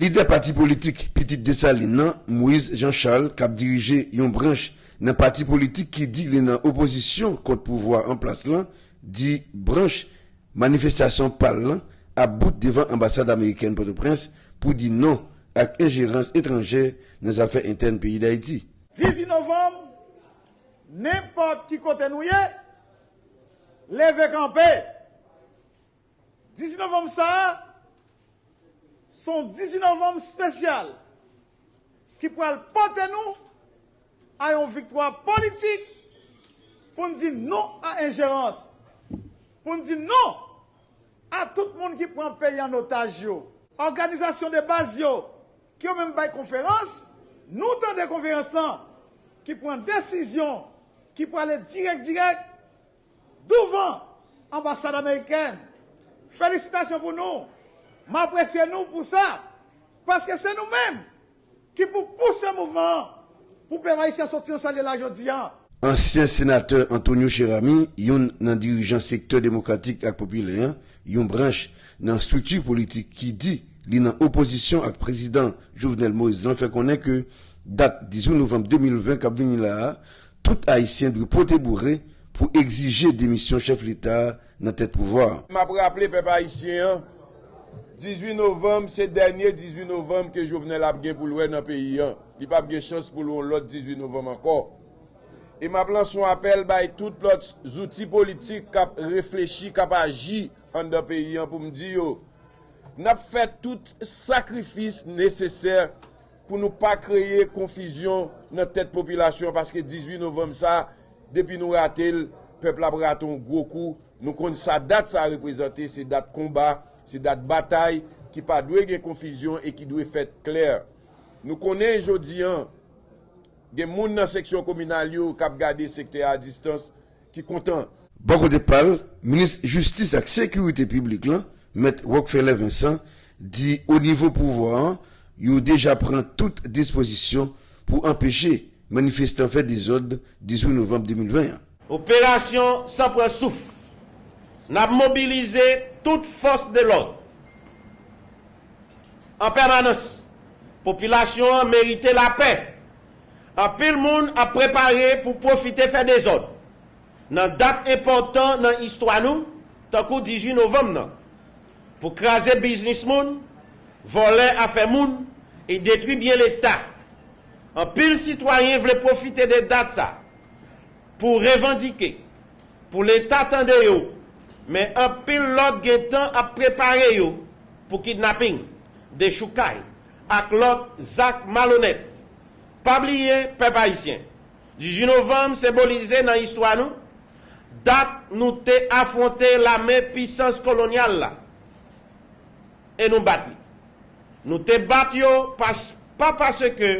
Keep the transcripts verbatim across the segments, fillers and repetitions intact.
Lidè pati politik Pitit Desalin nan, Moïse Jean Charles, k ap dirije yon branch nan pati politik ki di li nan opozisyon kont pouvwa an plas lan, di branch manifestasyon pa l lan ap bout devan anbasad amerikèn Pòtoprens pou di non ak enjerans etranjè nan zafè entèn peyi Dayiti. Dizuit novanm, nenpòt ki kote nou ye, leve kanpe. Dizuit novanm sa a, se yon dizuit novanm espesyal ki pral pote nou a yon viktwa politik pou n di non a enjerans, pou n di non a tout moun ki pran peyi an otaj yo. Òganizasyon de baz yo, ki yo menm bay konferans, nou tande konferans lan, ki pran desizyon, ki prale dirèk dirèk douvan anbasad amerikèn. Felisitasyon pou nou. M apresye nou pou sa. Paske se nou menm ki pou pouse mouvman an pou pèp ayisyen soti nan sa l ye la jodi a. Ansyen senatè Antonio Cheramy, youn nan dirijan sektè demokratik ak popilè an, yon branch nan estrikti politik ki di li nan opozisyon ak prezidan Jovenel Moïse lan, fè konnen ke dat dizuit novanm de mil ven k ap vini la a, tout Ayisyen dwe pote boure pou egzije demisyon chèf Leta a nan tèt pouvwa a. M ap raple pèp ayisyen an, dizuit novanm se dènye dizuit novanm ke Jovenel ap gen pou l wè nan peyi an. Li p ap gen chans pou l wè yon lòt dizuit novanm ankò. E m ap lanse yon apèl bay tout lòt zouti politik k ap reflechi, k ap aji anndan peyi an pou m di yo, n ap fè tout sakrifis nesesè pou nou pa kreye konfizyon nan tèt popilasyon an, paske dizuit novanm sa, depi nou rate l, pèp la ap rate yon gwo kou. Nou konn sa dat sa reprezante, se dat konba, se dat batay ki pa dwe gen konfizyon e ki dwe fèt klè. Nou konnen jodi an, gen moun nan seksyon kominal yo k ap gade sektè a distans ki kontan. Bò kote pa l, minis jistis ak sekirite piblik lan, mèt Rockfeller Vincent, di o nivo pouvwa an, yo deja pran tout dispozisyon pou anpeche manifestan fè dezòd dizuit novanm de mil ven an. Operasyon san pran souf. N ap mobilize tout fòs de lòd an pèmanans. Popilasyon an merite lapè. Anpil moun ap prepare pou pwofite fè dezòd nan dat enpòtan nan istwa nou, tankou dizuit novanm nan, pou kraze biznis moun, vòlè afè moun e detwi byen Leta. Anpil sitwayen vle pwofite de dat sa pou revandike, pou Leta tande yo, men anpil lòt gentan ap prepare yo pou kidnaping, dechoukay ak lòt zak malonèt. Pa bliye, pèp ayisyen, dizuit novanm senbolize nan istwa nou dat nou te afwonte lame pisans kolonyal la e nou bat li. Nou te bat yo pa, pa paske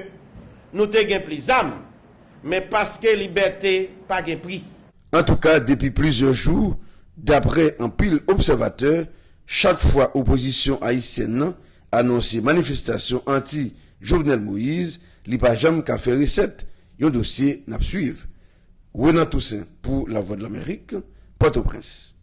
nou te gen plis zam, men paske libète pa gen pri. Antouka, depi plizyè jou, daprè anpil obsèvatè, chak fwa opozisyon ayisyèn nan anonse manifestasyon anti Jovenel Moïse, li pa janm ka fè resèt, yon dosye n ap swiv. Renan Toussaint pou Lavwadlamerik, Pòtoprens.